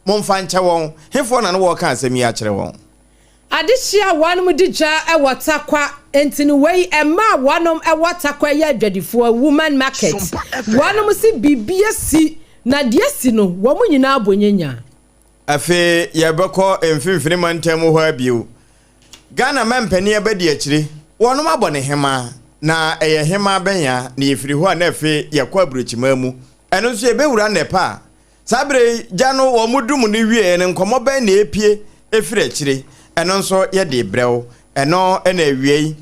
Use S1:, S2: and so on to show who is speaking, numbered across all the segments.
S1: Momfa nkyɛ wɔn. Hefoɔ na ne wɔreka asɛm yi akyerɛ wɔn?
S2: Adehye a wɔnom di dwa wɔ Tarkwa nti no wei ɛmaa wɔnom wɔ Tarkwa yɛ adwadifoɔ, woman market, wɔnom se biribi asi na deɛ asi no wɔn nyinaa bɔ nyanya.
S1: Afei yɛbɛkɔ mfimfini mantam mu hɔ ara bio. Ghana mampanin abadiakyire, wɔnom abɔ no hemaa, na ɛyɛ hemaa bɛn a, na yɛfiri hɔ a na afei yɛkɔ aburokyimaa mu. Ɛno nso yɛbɛwura nnɛpa a Saa berɛ yi, gya no wɔn dum no wieɛ no, nkɔmmɔ bɛn na ɛrepue firi akyire? Ɛno nso yɛde rebrɛ wo. Ɛno na awiei.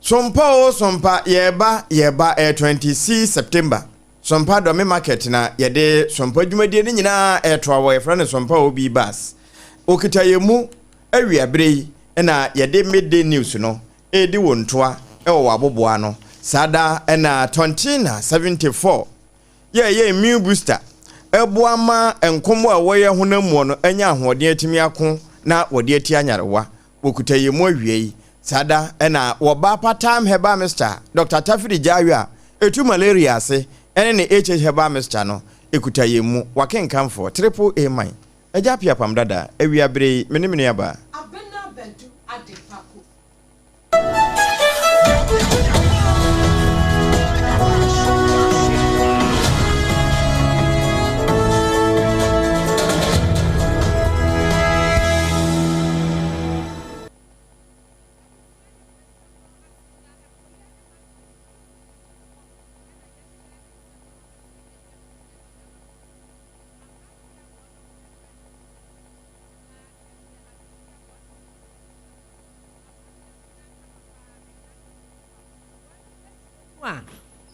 S1: Sompa oo Sompa, yɛreba, yɛreba, ɛyɛ 26 September. Sompa Dɔme Market na yɛde Sompa dwumadie no nyinaa ɛretoa wɔ, yɛfrɛ no Sompa OB Bus. Wɔkita yɛn mu awia berɛ yi na yɛde Midday News no redi wo ntoa wɔ w'aboboa ano. Saa da na Tontina 74 yɛ ɛyɛ immune booster, ɛboa ma nkombo a ɛwɔ yɛn honam muɔ no anya ahoɔden atumi ako na wɔde atia nyarewa. Wɔkuta yɛn mu awiei. Saa da na wɔba Patam Herbal Mixture, Dɔkta Tafiri Gyawe a ɛtu malaria ase ɛne ne HH Herbal Mixture no ɛkuta yɛn mu. Wakenkanfoɔ, Triple A Man, Agya Apiapam Dada, awia bere yi, me ne me nuabaa.
S2: Abena Badu Adepa Kofi. A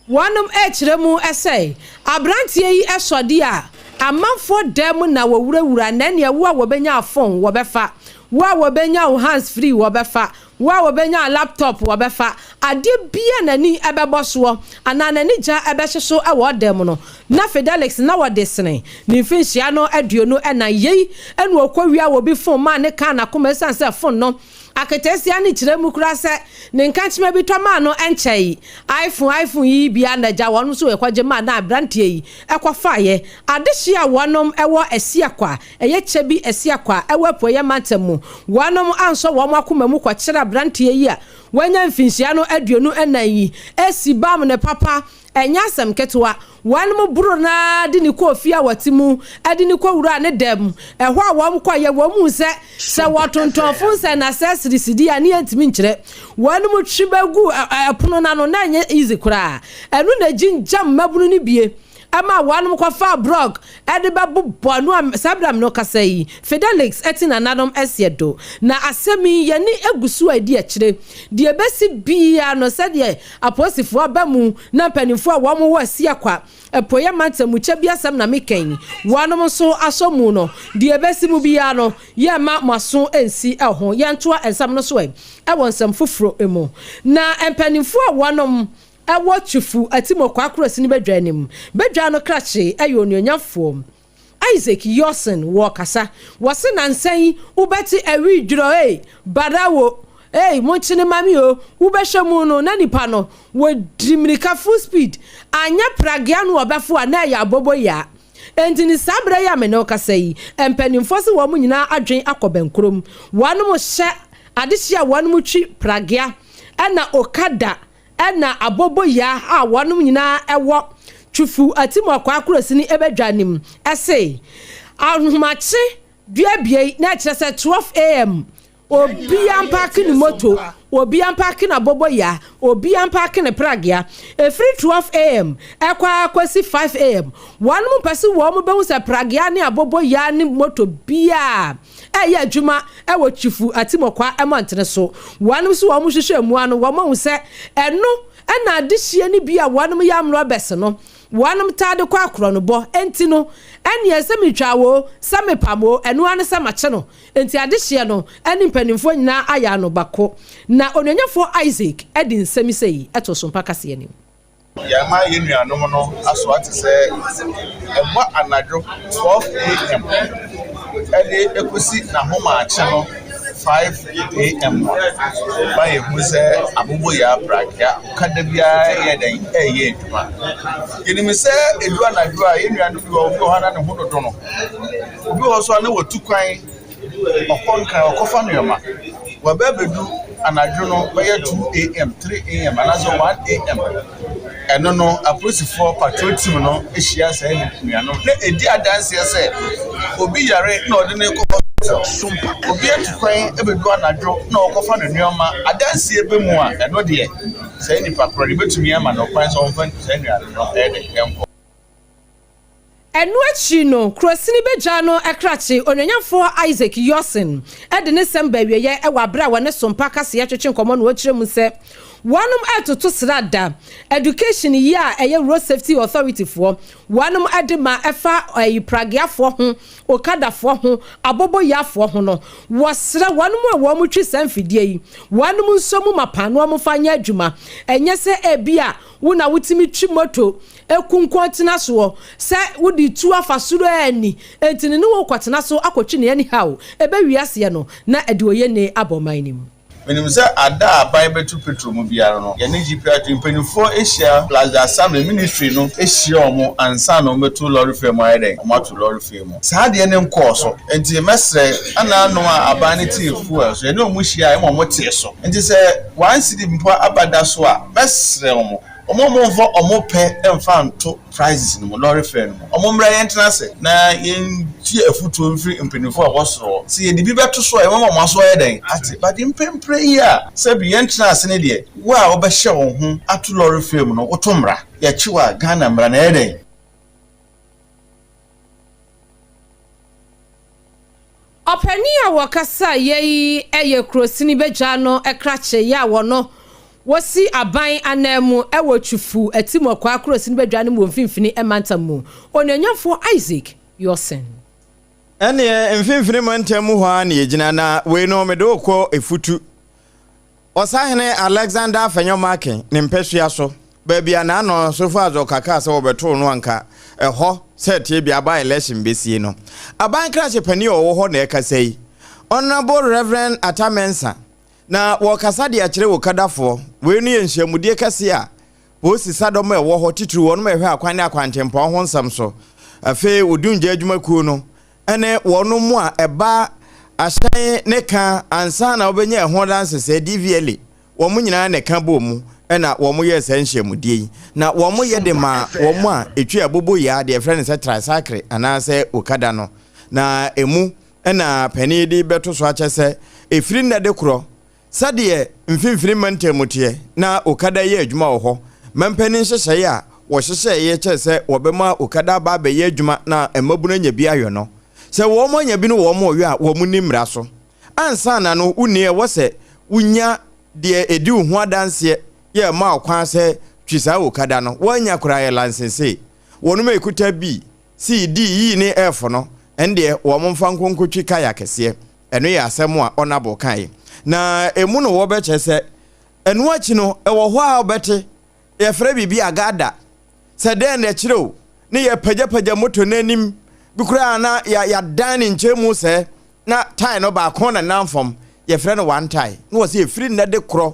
S2: wɔnom rekyerɛ mu sɛ abranteɛ yi sɔ deɛ a amanfoɔ dan mu na wɔwurawura na ɛneɛ wo a wɔbɛnya phone wɔbɛfa, wo a wɔbɛnya wo hands free wɔbɛfa, wo a wɔbɛnya laptop wɔbɛfa, adeɛ biara n'ani bɛbɔ soɔ anaa n'ani gya bɛhye so wɔ ɔdan mu no na Fidelix na wɔde sene ne mfinhyia no 24 yei na ɔkɔwia obi phone maa ne kaa n'akoma ɛsiane sɛ phone no Aketesia no kyerɛ mu koraa sɛ ne nkankyema bi tɔ maa no nkyɛe. IPhone iPhone yi bi ara na agya wɔnom nso kɔgye maa na abranteɛ yi kɔfaeɛ. Adehyeɛ a wɔnom wɔ Asiakwa, ɛyɛ kyɛ bi Asiakwa ɛwɔ Apueɛ mantam mu. Wɔnom ansɔ wɔn akoma mu kɔkyere abranteɛ yi a wanya mfinhyia no 24 yi asi bam no papa. Ɛnyɛ asɛm ketewa. Wɔnom boroo no ara de no kɔɔ fie a wɔte mu, de no kɔwuraa ne dan mu. Ɛhɔ a wɔn kɔeɛ, wɔn huu sɛ, sɛ wɔtontɔn fon sɛ na sɛ seresidi a, ne yɛntumi nkyerɛ. Wɔnom twe bɛguu ɛpono no ano, na ɛnyɛ easy koraa. Ɛno na ɛgyingyam mmabunu no bie ma wɔnom kɔfaa brɔg de bɛbobɔ ano a saa berɛ a me ne wo kasa yi, Fidelix te nananom seɛ do. Na asɛm yi, yɛn ani gu so a ɛdi akyire. Deɛ ɛbɛsi biara no, sɛdeɛ apolisifoɔ aba mu na mpanimfoɔ a wɔn wɔ Asiakwa, Apueeɛ mantam mu kyɛ bi asɛm na meka yi, wɔnom nso asɔ mu no, deɛ ɛbɛsi mu biara no, yɛmma mo aso nsi ho. Yɛntoa nsɛm no so ɛ wɔ nsɛm foforɔ mu. Na mpanimfoɔ a wɔnom wɔ Twifu Atimokwa Akurasini badwa anim, badwa no krakye yɛ onuonyamfoɔ Isaac Yorson wɔ kasa wɔse nansa yi wobɛte awi dworɔ ei bara wo ei monkyene ma me o wobɛhwɛ mu no na nipa no wɔdi mirika full speed anyɛ pragea no ɔbɛfo a na ɛyɛ aboboyaa enti ne saa berɛ yi a me ne wo kasa yi mpanimfoɔ se wɔn nyinaa adwen akɔ bɛnkorom wɔnom hyɛ adehye a wɔnom twi pragea ɛna okada Ɛna aboboyaa a wɔnom nyinaa wɔ Twufu Atimɔkwaa kurasini badwa no mu se ahomakye duabiei na ɛkyerɛ sɛ 12 AM obia mpaake ne moto, obia mpaake n'aboboyaa, obia mpaake ne pragea. Ɛfiri 12 AM ɛkɔ ara kɔsi 5 AM wɔnom mpɛ se wɔn bɛhu sɛ pragea ne aboboyaa ne moto biaa reyɛ adwuma wɔ Chifu Atimokwa mmɔntene so. Wɔnom nso wɔn hwehwɛ mmoa no, wɔn ahu sɛ ɛno na adehyeɛ no bi a wɔnom yɛ amrɔbɛs no, wɔnom taa de kɔ akorɔnobɔ. Enti no, ɛneɛ sɛ metwa oo, sɛ mepam oo, ɛno ara ne sɛ makye no. Enti adehyeɛ no ne mpanimfoɔ nyinaa ayɛ ano bako. Na Onuonyafoɔ Isaac de nsɛm sei too Sompa kaseɛ anim.
S3: Yɛama yɛn nuanom no aso ate sɛ ɛbɔ anadwo 12 AM de kosi n'ahomakye no 5 AM a, ma yɛhu sɛ aboboyaa pragea okada biara yɛ dɛn ɛreyɛ adwuma. Yɛnim sɛ ɛdu anadwo a yɛn nuanom bi wɔ hɔ, obi wɔ hɔ a na ne ho dodo no. Obi wɔ wɔ hɔ nso a na watu kwan ɔkɔ Nkran ɔkɔfa nneɛma. Waba abɛdu anadwo no bɛyɛ 2am, 3am anaasɛ 1am. Ɛno no, apolisifoɔ patrol team no hyia saa nnuanom na ɛdi adanseɛ sɛ obi yare na ɔde no rekɔ hospital. Obi atu kwan abɛdu anadwo na ɔrekɔfa ne nneɛma. Adanseɛ bɛ mu a, ɛno deɛ saa nipa korɔ no yɛbɛtumi ama no kwan sɛ ɔmfa saa nnuane no ɛyɛ dɛ ɛnkɔ.
S2: Ɛno akyi no, kurosini badwa no krakye, Onuonyamfoɔ Isaac Yorson de ne nsɛm baa awieɛ wɔ aberɛ a wɔne Sompa Kaseɛ twetwe nkɔmmɔ na ɔkyerɛ mu sɛ wɔnom retoto srada, education, yi a ɛyɛ Road Safety Authority foɔ wɔnom de ma ɛfa ɛyi prageafoɔ ho, okadafoɔ ho, aboboyafoɔ ho no, wɔsrɛ wɔnom a wɔn twi saa mfidie yi wɔnom nsɔ mu mapa na wɔn mfa nyɛ adwuma, ɛnyɛ sɛ ebia wo na wotumi twi moto Ekunkun tena soɔ sɛ wode tu afa soro anni, enti ne ne wo kɔtena so akɔtwi ne anyhow, ɛbɛwie aseɛ no na ɛde oyene aba ɔman no mu.
S3: Menim sɛ ada a aban bɛtu petrol mu biara no, yɛne GPRT mpaninfoɔ hyia plus the assembly, ministry no hyia wɔn ansa na wɔbɛtu lorry fare mu ayɛ dɛn? Wɔato lorry fare mu. Saa adeɛ no nkɔɔ so. Nti mɛsrɛ ɛna a aban no tee fuel so, yɛne wɔn hyia a ɛma wɔtee so. Nti sɛ one cedi mpo aba da so a, mɛsrɛ wɔn. Wɔn a wɔmfa wɔn pɛ mfa nto prices no mu, lorry fare no mu, wɔn mmra yɛntena ase na yɛntie afutuo mfiri mpaninfoɔ a ɛwɔ soro hɔ. Sɛ yɛde bi bɛto so a, yɛbɛma wɔn aso ayɛ dɛn? Ate. But mprempren yi a sɛbi yɛntena ase no deɛ, wo a wobɛhyɛ wo ho ato lorry fare mu no, woto mmara. Yɛkye wo a, Ghana mmara no ɛyɛ dɛn?
S2: Ɔpanin a wɔkasaeɛ yi yɛ kurosini badwa no krakye yɛ a wɔno wɔsi aban ananmu wɔ Twufu Atimɔkwaa kurosini badwa no mu wɔ Mfimfini mantam mu, Onuonyamfoɔ Isaac Yorson.
S1: Ɛnneɛ Mfimfini mantam mu hɔ ara na yɛgyina, na wei no mede wo kɔ Efutu. Ɔsahene Alexander Afenyo-Markin ne mpasua so, baabi a n'ano Sofoadzor kaa sɛ wɔbɛtow no anka ɛhɔ sɛ tebea by-election besie no. Aban krakye panin a ɔwɔ hɔ na ɛkasa yi, Honourable Rev. Atta Mensah, na wɔrekasa de akyerɛ Okadafoɔ. Wei no yɛ nhyiamudie kɛseɛ a polisi sadɔm a ɛwɔ hɔ, titiriw wɔnom a ɛhwɛ akwan ne akwantempɔn ho nsɛm so, afei Odumgya adwumakuo no, ne wɔnom a ɛba ahyɛn ne ka ansa na wobɛnya ɛho lansesɛɛ, DVLA, wɔn nyinaa na ɛka bɔɔ mu na wɔn yɛɛ saa nhyiamudie yi. Na wɔn yɛ de maa wɔn a ɛtwi aboboyaa deɛ yɛfrɛ no sɛ tricycle anaasɛ okada no. Na ɛmu na panin de bɛto so akyɛ sɛ ɛfiri nnɛ de korɔ Sɛdeɛ Mfimfini Mantam mu teɛ na Okada yɛ adwuma wɔ hɔ, mampanin nhyehyɛeɛ a wɔhyehyɛeɛ kyerɛ sɛ wɔbɛma Okada aba abɛyɛ adwuma na mmabunu anya bi ayɔ no, sɛ wɔn anya bi no wɔn reyɔ a wɔn nni mmara so. Ansa na no wonni ɛwɔ sɛ wonya deɛ ɛdi wo ho adanseɛ yɛ ɛma wo kwan sɛ twi saa Okada no, woannya koraa yɛ lansese. Wɔnom a ɛkuta B, C, D, E ne F no, ɛndeɛ wɔn mfa nko nkɔtwi kae akɛseɛ. Ɛno yɛ asɛm a Honourable kae. Na emu no wɔbɛkyerɛ sɛ ɛno akyi no ɛwɔ hɔ a wobɛte yɛfrɛ biribi agada sɛ dɛn na ɛkyerɛ o ne yɛpagyapagya moto no anim bi koraa na yɛadan ne nkyɛn mu sɛ na tae no baako na nam fam yɛfrɛ no one tae na wɔ sɛ ɛfiri nnɛ de korɔ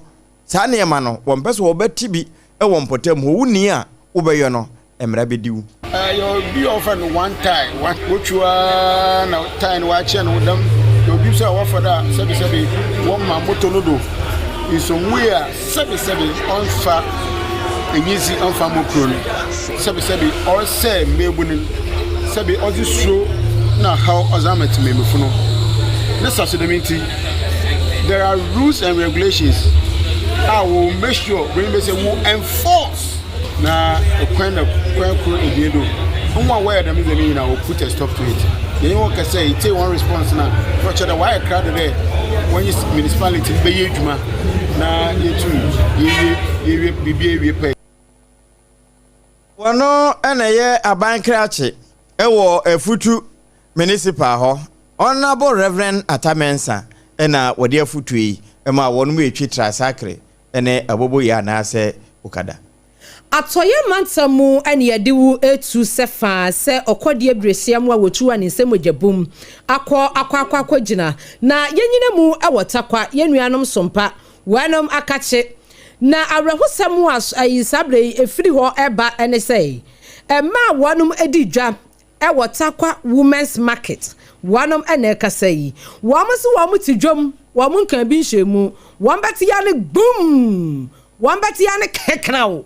S1: Saa nneɛma no, wɔmpɛ sɛ wɔbɛte bi wɔ mpɔtam hɔ. Wonni a wobɛyɔ no, mmara bɛdi wo.
S4: Yɛ obi a wɔfrɛ no one tie, one wotwiw ara na tie no wɔakyɛ no dɛm. Yɛ obi nso a wɔfa do a sɛbesɛbe wɔma moto no do in some way a sɛbesɛbe ɔmmfa enyidzi ɔmmfa mmɔ kurow no, sɛbesɛbe ɔresɛɛ mbeebun no, sɛbe ɔdze suro na haw ɔdze ama tsemamufo no. Ne saso dɛm ntsi. There are rules and regulations a wɔ make sure when they say will enforce na kwan na kwan koro ebien do wɔn a wɔyɛ dɛm ndzɛmba nyinaa wɔ put a stop to it yɛn wɔ kɛsɛ yɛtie wɔn response na na ɔkyerɛ dɛ wɔayɛ krado dɛ wɔnye municipality no bɛyɛ adwuma na yɛtum yɛwie yɛwie biribi awie pɛ.
S1: Wɔno na ɛyɛ aban krakye wɔ Afutu Municipal hɔ. Honourable Rev. Atta Mensah na wɔde afutuo yi maa wɔnom retwi tricycle ne aboboyaa anaasɛ okada.
S2: Atɔeɛ mantam mu na yɛde wo retu sɛ fa sɛ ɔkɔdeɛ birehyia mu a wɔtu a ne nsam mogya bum akɔ akɔ akɔ akɔgyina na yɛnyina mu wɔ Tarkwa yɛn nuanom Sompa Weinom akakye. Na awerɛhosɛm a ayi saa berɛ yi ɛfiri hɔ reba ne sɛ, mmaa a wɔnom di dwa. wɔ Tarkwa Women's Market wɔnom na ɛkasa yi. Wɔn se wɔn te dwam, wɔn nkaa bi nhyɛɛ mu, wɔn bɛte ya ne gbum! Wɔn bɛte ya ne kekraw!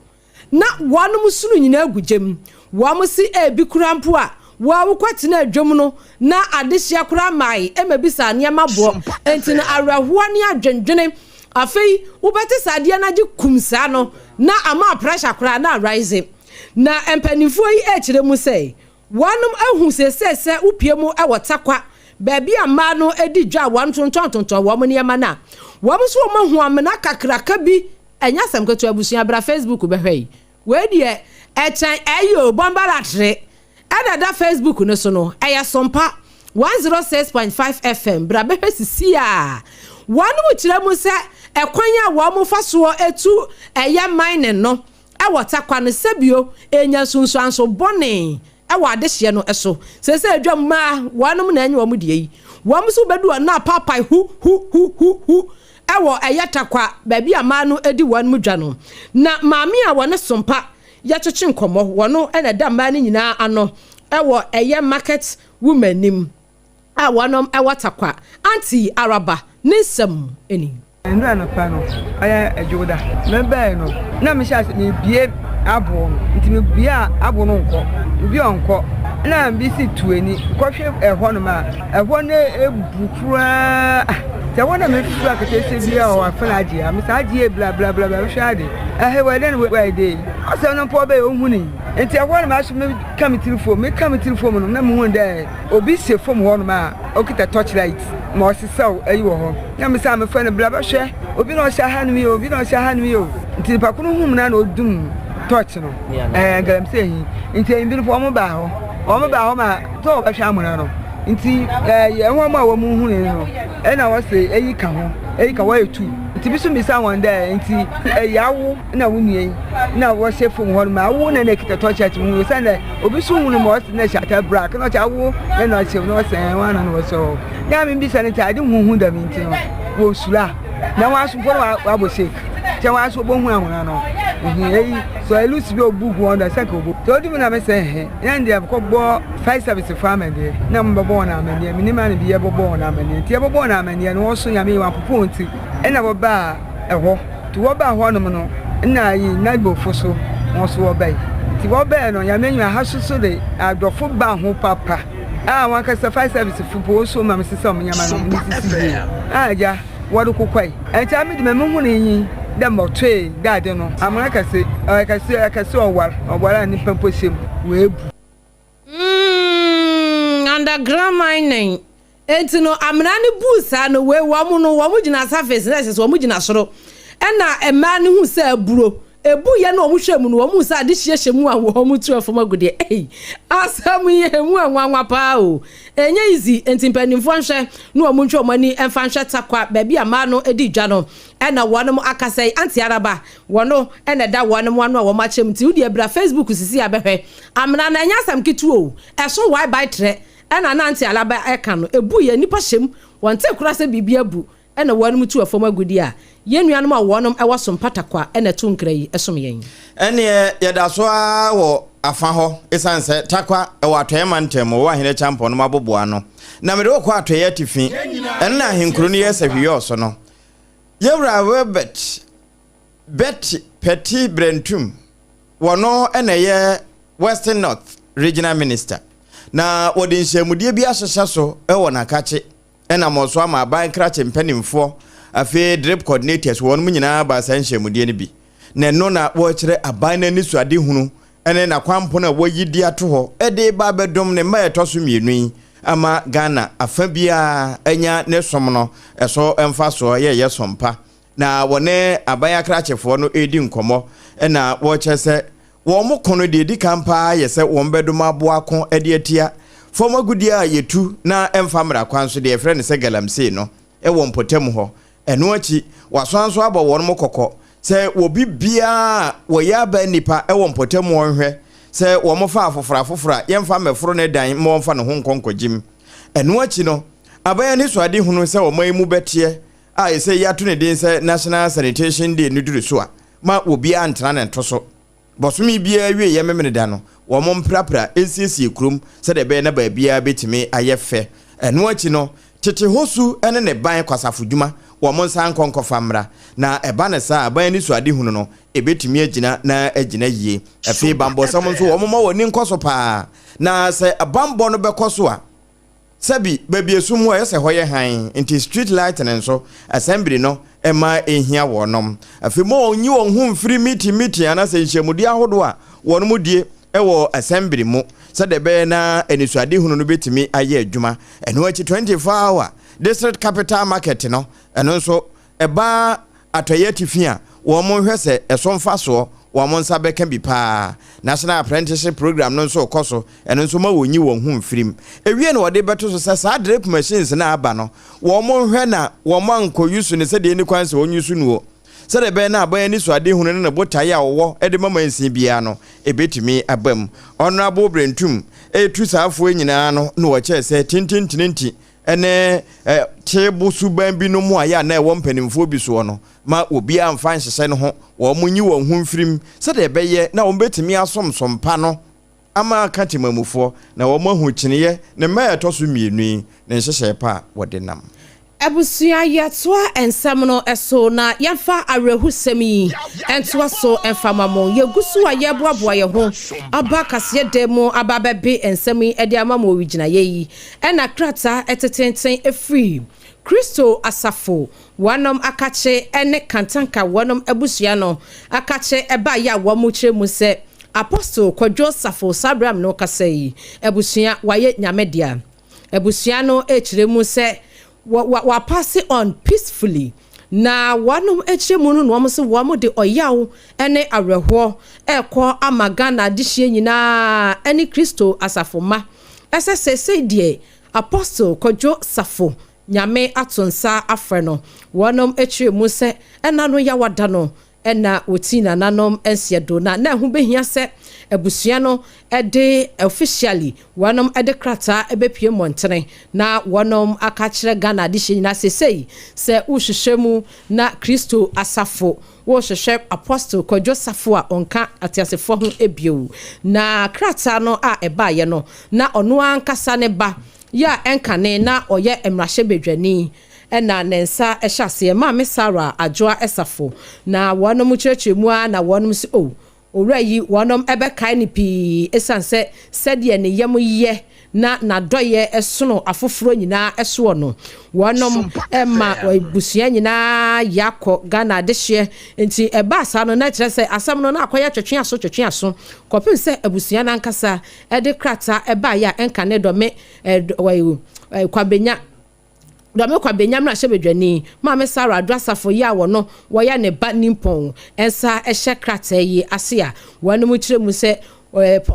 S2: Na wɔnom sunu nyinaa gu gyam. Wɔn se ebi koraa mpo a, wo a wokɔ tenaa dwam no na adehyeɛ koraa mmae mmɛbisaa nneɛma boɔ. Enti no awerɛhoɔ ne adwendwene. Afei wobɛte sɛ adeɛ no agye kum saa no na ama pressure koraa na arise. Na mpaninfoɔ yi rekyerɛ mu sɛ wɔnom ahu seesei sɛ wopue mu wɔ Tarkwa baabi a mmaa no di dwa a wɔn tontɔn tontɔn wɔn nneɛma no a, wɔn nso wɔn ahu amena kakraka bi. Ɛnyɛ asɛm ketewa abusua bra Facebook bɛhwɛ yi. Wei deɛ ɛkyɛn ɛyi o, bɔmbalatere ɛna ɛda Facebook no so no, ɛyɛ Sompa 106.5 FM, bra bɛhwɛ sisi a. Wɔnom kyerɛ mu sɛ ɛkwan a wɔn fa soɔ tu ɛyɛ mining no wɔ Tarkwa no sɛbio ɛnya nsunsuanso bɔne wɔ adehyeɛ no so. Seesei dwam mmaa wɔnom na ɛnyɛ wɔn deɛ yi. Wɔn nso bɛdu hɔ na apaapae hu hu hu hu hu wɔ ɛyɛ Tarkwa baabi a mmaa no di wɔn dwa no. Na maame a wɔne Sompa yɛtwetwe nkɔmmɔ, wɔno na ɛda mmaa no nyinaa ano wɔ ɛyɛ market woman nim a wɔnom wɔ Tarkwa, Auntie Araba ne nsɛm ni.
S5: Ndɛ anɔpa no, ɔyɛ Dwowda, mebae no na mehyɛɛ ase mibue abow no, ntsi mibue a abow no nnkɔ, mibue a ɔnnkɔ. Nna misi tu enyi kɔhwɛ hɔnom a, hɔ no ebu koraa. Sɛ hɔ na mefura akataasia bi a ɔwɔ afa no agye a, mese agye bla bla bla bɛhwɛ ade. Ɛhe wɔ dɛn na wɔayɛ dɛ yi? Ɔsɛ no mpo ɔbɛyɛ ohunii. Ntsi ɛhɔ na maso meka me tsir famu, meka me tsir famu no na muhun dɛ obi hyɛ famu hɔnom a okitsa torchlight ma ɔsesaw ayi wɔ hɔ. Na mesan mefrɛ no, bra bɛhwɛ, obi na ɔhyɛ hanom yi o, obi na ɔhyɛ hanom yi o. Nti nipa ko no huu me na na odum torch no, ɛɛ galamsey yi. Nti enyimbi no wɔn baa hɔ, wɔn baa hɔ ma sɛ wɔbɛhwɛ amona no. Nti ɛɛ yɛn wɔn a wɔn hu no, ɛna wɔse eyi ka ho, eyi ka wɔyɛ tu. Nti bi so mbisa wɔn dɛ, nti ɛyɛ awo na wo nua yi na wɔhyɛ fam hɔ no ma awo na na ekita torch light mu, osiandɛ obi so hu no ma ɔse na ɛhyɛ atar black na ɔkyɛ awo na na ɔhyɛ mu na ɔsɛ ɛɛ wɔn ano na wɔhyɛ hɔ. Na mibisa no ntsi adze huhu dɛm ntsi no wosuro a na hɔn aso mpo no wɔabɔ shake kyɛ hɔn aso obohu ahona no ehe eyi sɛ elusi bi obu gu hɔn do a sɛ nka obo ntsi odu mu na mese ehe na ndɛ mokɔbɔ fire service fo amanneɛ na mobɛbɔ hɔn amanneɛ minyim ana bi yɛbɔbɔ hɔn amanneɛ ntsi yɛbɔbɔ hɔn amanneɛ no hɔn so Nyame wɔammpopo hɔn tsir nna wɔbaa hɔ ntsi wɔbaa hɔnom no nna ayi Nagofo so hɔn so wɔbae ntsi wɔbae no Nyame enyim ha so so de adɔfo baa ho papa. A wankasa fire service fo mpo wosuo ma mesesa wɔn nneɛma no ne sisi yie a agya wɔde kokɔe ɛnkyɛ ame de ma mehu ne yi dɛ mɔtoe dɛ ade no amena kɛse ɔyɛ kɛse ɔyɛ kɛse ɔwar ɔwar a nipa mpo hyɛ mu wɔabu.
S2: Mm, underground mining. Enti no amena no buu saa no wei wɔn no wɔn gyina surface na ɛsɛ sɛ wɔn gyina soro ɛna mmaa no hu sɛ aburo Ebu yɛ na wɔn hwɛ mu no wɔn hu sɛ ade hyehyɛ mu a wɔn tu ɛfam agu deɛ ei asɛm yi emu ɛnwanwa paa o ɛnyɛ easy nti mpanimfoɔ nhwɛ na wɔn ntwa wɔn ani mfa nhwɛ Tarkwa baabi a mmaa no di dwa no ɛna wɔn akasa yi Auntie Araba wɔn ɛna ɛda wɔn ano a wɔn akyerɛ mu nti wodeɛ bra Facebook sisi a bɛhwɛ amena no ɛnyɛ asɛm ketewa o ɛso wae bae trɛ ɛna na Auntie Araba ɛka no ebu yɛ nnipa hyɛ mu wɔn te koraa sɛ biribi abu na wɔnom tu fam agudeɛ a, yɛn nuanom a wɔnom wɔ so mpatakwa na ɛto nkra yi som yɛn.
S1: Ɛnneɛ yɛda so ara wɔ afa hɔ ɛsiane sɛ Tarkwa wɔ atɔeɛ mantam mu wɔ Ahene Kyampɔn nom aboboa ano. Na mede wo kɔ atɔeɛ atifi, ɛno na ahenkuro no yɛ sahwiyɔɔ so no. Yɛwura Wilbert Betty Petty Brentum, wɔno na ɛyɛ Western North Regional Minister. Na wɔde nhyiamudeɛ bi ahyehyɛ so wɔ Nakakye. Ɛnam wɔn so ama aban krakye mpanimfoɔ, afei drip coordinators, wɔnom nyinaa baa saa nhyiamudeɛ no bi. Na ɛno na wɔrekyerɛ aban no anisoadehunu ne n'akwampɔn a wɔayi de ato hɔ de reba abɛdom ne mma a ɛtɔ so mmienu yi ama Ghana afa biara anya ne som no so mfasoɔ yɛ yɛ som pa. Na wɔne aban akrakyefoɔ no redi nkɔmmɔ na wɔrekyerɛ sɛ Wɔn ko no, deɛ ɛdi kan pa ara yɛ sɛ wɔbɛdom aboa ko de atia fam agudeɛ a yɛtu na ɛmfa mmara kwan so, deɛ yɛfrɛ no sɛ galamsey no, wɔ mpɔtam hɔ. Ɛno akyi, wɔasan nso abɔ wɔn kɔkɔ sɛ obi biara a wɔyɛ aba nnipa wɔ mpɔtam hɔ nhwɛ sɛ wɔfa afoforo afoforo a yɛmfa mmɛforo ne dan mma wɔmfa ne ho nkɔ nkɔgyim. Ɛno akyi no, aban anisoadehunu sɛ ɔman yi mu bɛteɛ a ɛsɛ yɛato ne din sɛ National Sanitation Day no duru so a, ma obiara ntena ne nto so. Bɔsome biara awieeɛ Memeneda no, wɔn mprapra nsiesie kurom sɛdeɛ ɛbɛyɛ na baabiara bɛtumi ayɛ fɛ. Ɛno akyi no, tete hɔ su ne ne ban kwasafo dwuma, wɔn nsan nkɔ nkɔfa mmra. Na ɛba no saa a, aban anisoadehunu no, ɛbɛtumi agyina na agyina yie. Afei bammɔsɛm nso, wɔmma wɔn ani nkɔ so pa ara. Na sɛ bammɔ no bɛkɔ so a, Sɛbi, baabi esum wɔ, ɛyɛ sɛ hɔ yɛ hann, nti street lighting nso, assembly no ma ehia wɔnom. Afei ma wɔnyi wɔn ho mfiri meeting meeting anaasɛ nhyiamudie ahodoɔ a wɔnom die wɔ assembly mu, sɛdeɛ ɛbɛyɛ na anisoadehunu no bɛtumi ayɛ adwuma. Ɛno akyi 24 hour district capital market no, ɛno nso Ɛba atɔeɛ atifi a, wɔn nhwɛ sɛ ɛso mfasoɔ wɔn nsa bɛka bi paa. National Apprenticeship Program no nso rekɔ so, ɛno nso ma wɔnyi wɔn ho mfiri mu. Ɛwie no wɔde bɛto so sɛ saa drip machines no a aba no, wɔn nhwɛ na wɔn ankɔ use no sɛdeɛ ɛnni kwan sɛ wɔn use no sɛdeɛ ɛbɛyɛ na aban anisoadehunu ne ne botaeɛ a wɔwɔ de ma mansin biara no, ɛbɛtumi aba mu. Honourable Brentum retu saa afoɔ yi nyinaa ano na ɔkyɛɛ sɛ tintintinti ne tebo suban binom a ɛyɛ a na ɛwɔ mpanimfoɔ bi soɔ no ma obiara mfa nhyehyɛ ne ho, wɔnyi wɔn ho mfiri mu sɛdeɛ ɛbɛyɛ na wɔbɛtumi asom som pa no ama aka temammufoɔ na wɔahu kyeneeɛ ne mma a ɛtɔ so mmienu yi ne nhyehyɛeɛ pa a wɔde nam.
S2: Abusua, yɛtoa nsɛm no so na yɛmfa awerɛhosɛm yi ntoa so mfa ma mo. Yɛgu so a yɛreboaboa yɛn ho aba kaseɛ dan mu aba abɛbe nsɛm yi de ama mo owigyinaeɛ yi. Ɛna krataa teteenten firi Kristo asafo wɔnom akakye ne Kantanka wɔnom abusua no akakye baeɛ a wɔn kyerɛ mu sɛ Apostle Kwadwo Safo saa berɛ a mene wo kasa yi abusua wayɛ Nyame dea. Abusua no kyerɛ mu sɛ wɔ wɔ wɔapaase on peacefully na wɔnom kyerɛ mu no na wɔn se wɔn de ɔyaw ne awerɛhoɔ rekɔ ama Ghana adehyeɛ nyinaa ne Kristo asafo mma sɛ seesei deɛ Apostle Kwadwo Safo Nyame ato nsa afrɛ no. Wɔnom kyerɛ mu sɛ ɛna no Yawada no na wɔtii nananom nseɛ do na na ɛho bɛhia sɛ abusua no de officially wɔnom de krataa bɛpue mmɔntene na wɔnom aka akyerɛ Ghana adehyeɛ nyinaa seesei sɛ wohwehwɛ mu na Kristo asafo wohwehwɛ Apostle Kwadwo Safo a ɔnka ateasefoɔ ho bio. Na krataa no a ɛbaeɛ no na ɔno ankasa ne ba yɛ a ɛnkane na ɔyɛ mmarahyɛbadwani na ne nsa hyɛ aseɛ, Maame Sarah Adwoa Safo, na wɔnom kyerɛkyerɛ mu ara na wɔnom se oh, owura yi wɔnom bɛkae no pii ɛsiane sɛ sɛdeɛ ne yam yɛ na n'adɔeɛ sono afoforɔ nyinaa soɔ no, wɔnom ma abusua nyinaa yɛ akɔ Ghana adehyeɛ. Nti ɛbaa saa no na kyerɛ sɛ asɛm no na akɔyɛ twetwe aso twetwe aso kɔpem sɛ abusua no ankasa de krataa baeɛ a ɛnka ne dɔme Kwabenya Dɔme Kwabenya mmarahyɛbadwani, Maame Sarah Adwo Asafo yi a wɔno wɔyɛ ne ba nimpɔn nsa hyɛ krataa yi ase a wɔnom kyerɛ mu sɛ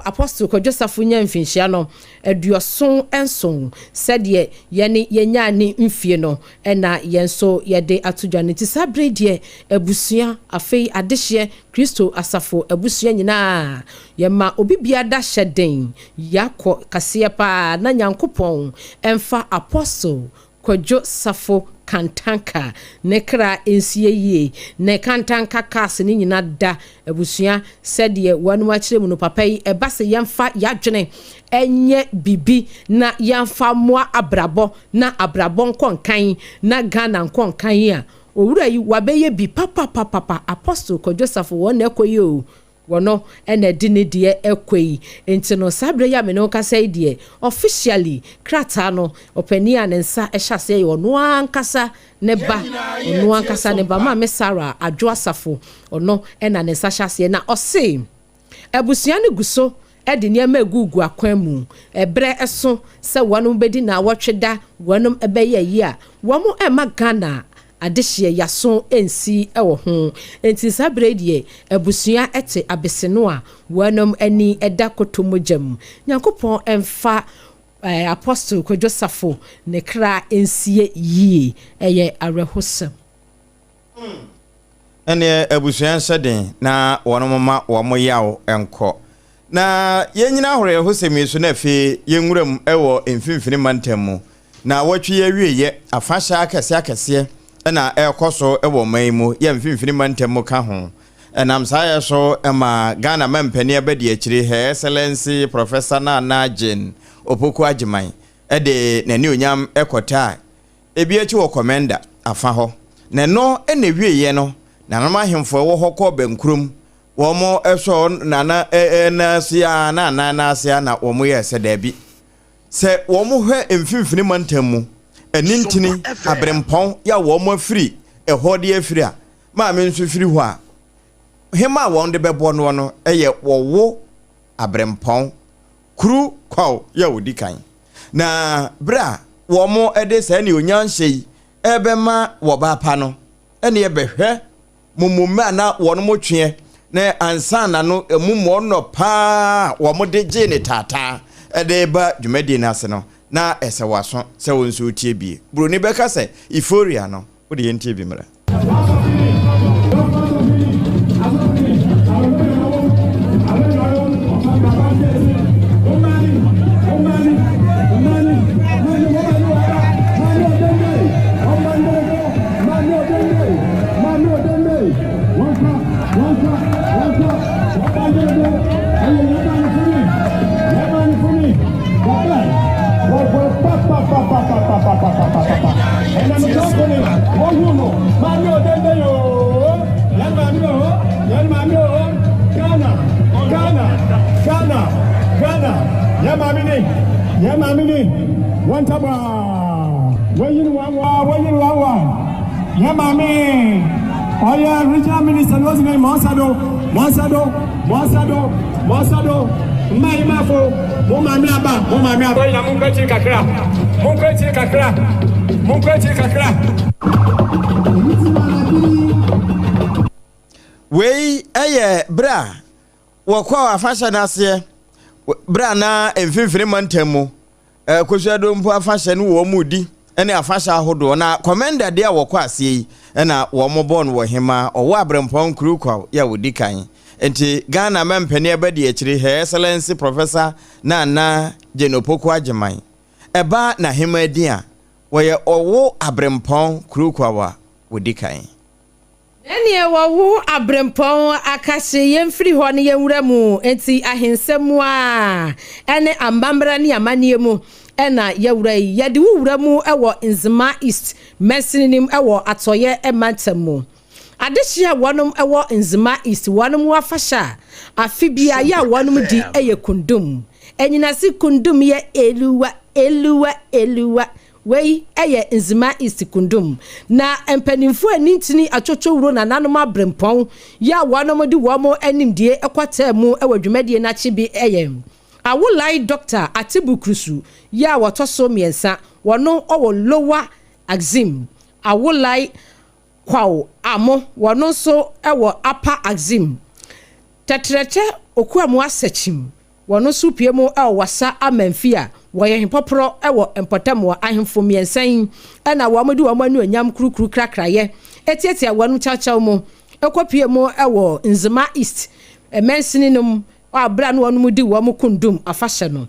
S2: Apostle Kwadwo Safo nyaa mfinhyia no 77 sɛdeɛ yɛne yɛnyaa ne mfie no na yɛn nso yɛde ato dwa no nti saa berɛ yi deɛ abusua afei adehyeɛ Kristo asafo abusua nyinaa, yɛma obi biara da hyɛ den, yɛakɔ kaseɛ paa na Nyankopɔn mfa Apostle Kwadwo Safo Kantanka ne kra nsie yie, ne Kantanka cars no nyina da abusua sɛdeɛ wɔnom akyerɛ mu no, papa yi ɛba sɛ yɛmfa yadwene nyɛ bibi na yɛmfa mmoa abrabɔ na abrabɔ nkɔ nkan na Ghana nkɔ nkan a, Owura yi wabɛyɛ bi papapapapa Apostle Kwadwo Safo wɔn na ɛkɔ yi oo wɔno na ɛde ne deɛ ɛkɔ yi nti no saa berɛ yi a me ne wo kasa yi deɛ officially krataa no ɔpanin a ne nsa hyɛ aseɛ yɛ ɔno ankasa ne ba ɔno ankasa ne ba Maame Sarah Adwo Asafo ɔno na ne nsa hyɛ aseɛ na ɔse Abusua no gu so de nneɛma regugu akwan mu. Ɛberɛ so sɛ wɔnom bɛdi naawɔtwe da, wɔnom bɛyɛ ayi a, wɔn mma Ghana adehyeɛ yaso nsi wɔ ho. Enti saa berɛ yi deɛ abusua te abeseno a wɔnom ani da kɔtɔ mogya mu. Nyankopɔn mfa Apostle Kwadwo Safo ne kra nsie yie. Ɛyɛ awerɛhosɛm.
S1: Ɛnneɛ abusua nhyɛ den na wɔn mma wɔn yaw nkɔ. Na yɛnnyina ahorɛhosɛm yi so na afei yɛnwura mu wɔ mfimfini mantam mu. Naawɔtwe yi awieeɛ, afahyɛ akɛseɛ akɛseɛ na ɛrekɔ so wɔ ɔman yi mu, yɛ mfimfini mantam mu ka ho. Ɛnam saa yɛ so ma Ghana mampanin abadiakyire Her Excellency Professor Nana Jane Opoku Agyemang de n'anuonyam kɔtaa ebi akyi wɔ Komenda afa hɔ. Na ɛno na ɛwieeɛ no, nananom ahemfo a ɛwɔ hɔ kɔɔ Bɛnkurom. Wɔsɔɔ Nana nan ase ara na anan no ase ara na wɔyɛɛ sɛ daabi. Sɛ wɔhwɛ mfimfini mantam mu, anintini, aberempɔn yɛ a wɔafiri ɛhɔ de afiri a, maame nso firi hɔ a, hema a wɔde bɛbɔ noɔ no yɛ wɔwo aberempɔn kuru kwaw yɛ a ɔdi kan. Na berɛ a wɔde saa animuonyamhyɛ yi rebɛma wɔbaa pa no, ɛnneɛ bɛhwɛ mummummɛ a na wɔn tweɛ na ansa na no emu mmɔɔnnɔ paa a wɔde gyee ne taataa de reba dwumadie no ase no, na ɛsɛ w'aso sɛ wo nso wotie bie. Buroni bɛka sɛ euphoria no, wode yɛntie bi mmra.
S6: Yɛ maame ɔyɛ regional minister no ɔsɛ mɔnsa do mɔnsa do mɔnsa do mɔnsa do mmaa yi maafo mo maame aba mo maame aba. Ɔyina mo nkɔ akyiri kakra mo nkɔ akyiri kakra mo nkɔ akyiri kakra.
S1: Wei yɛ berɛ a wɔkɔɔ afahyɛ no aseɛ berɛ a na mfimfini mantam mu Kosua Dompo afahyɛ no wɔn redi ne afahyɛ ahodoɔ na kɔmɛnda deɛ a wɔkɔ aseɛ yi na wɔn bɔɔ no wɔ hemaa ɔwɔ aberempɔn Nkuru Kwaw yɛ a wɔdi kan nti Ghana mampanin abadi akyire Her Excellency Professor Nana Jane Opoku Agyemang ɛba n'ahemaa din a wɔyɛ ɔwo aberempɔn Kuru Kwaw a wɔdi kan.
S2: Ɛneɛ wɔwo aberempɔn akahye yɛmfiri hɔ ne yɛnwura mu enti ahensɛm mu ara ɛne amammerɛ ne amanneɛ mu na yɛwura yi. Yɛde wo wura mu wɔ Nzema East mansini no mu wɔ Atɔeɛ mantam mu. Adehyeɛ a wɔnom wɔ Nzema East wɔnom afahyɛ a afe biara yɛ a wɔnom di yɛ Kundum. Anyinase Kundum yɛ Eluwa, Eluwa, Eluwa. Wei yɛ Nzema East Kundum. Na mpanimfoɔ a ani ntini atwotwowuro nananom aberempɔn yi a wɔnom de wɔn animdie kɔtaa mu wɔ dwumadie no akye bi yɛ Awolai Dɔkta Atibu Krusu yi a wɔtɔ so mmiɛnsa, wɔno wɔ Lower Axim, Awolai Kwaw Amo, wɔno nso wɔ Upper Axim, Tɛtrɛtɛ Okuamoa Sakyim, Wɔn nso pue mu wɔ Wassa Amanfi a wɔyɛ hempɔporɔ wɔ mpɔtam wɔ ahemfo mmiɛnsa yi na wɔde wɔn anuonyam kurukuru krakraeɛ tiatia wɔn kyawkyaw mu kɔ pue mu wɔ Nzema East mansini no mu wɔ berɛ a na wɔn di wɔn Kundum afahyɛ no.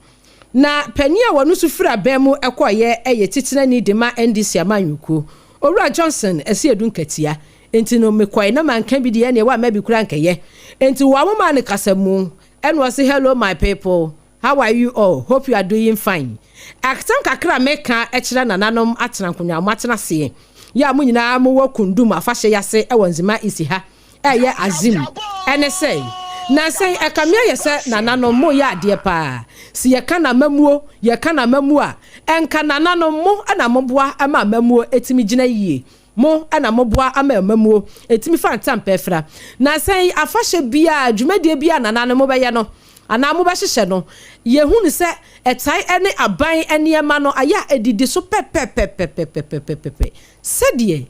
S2: Na panin a wɔn nso firi abɛn mu kɔeɛ yɛ titenani de ma NDC amanyɔkuo, Owura Johnson Asiedu Nkatia. Enti no mekɔe na manka bi deɛ ɛneɛ wamma bi koraa nkɛyɛ. Enti wɔn maa no kasamu Ɛna ɔse hello my people how are you all hope you are doing fine Asɛm kakra a meka kyerɛ nananom atena nkonwa a moatena aseɛ yɛ a mo nyinaa mowɔ Kundum afahyɛ yi ase wɔ Nzema East ha ɛyɛ Azim ɛne sɛ nansa yi ɛkame ayɛ sɛ nananom moyɛ adeɛ paa se yɛka no amamuo yɛka no amamuo a ɛnka nananom mo na moboa ma amamuo ɛtumi gyina yie Mo na moboa ama amammuo ɛtumi fa ntampɛ fra. Nansa yi afahyɛ biara, dwumadie biara nananom mobɛyɛ no anaa mobɛhyehyɛ no, yɛhunu sɛ ɛtae ne aban nneɛma no ayɛ a ɛdidi so pɛpɛpɛpɛpɛpɛpɛpɛ sɛdeɛ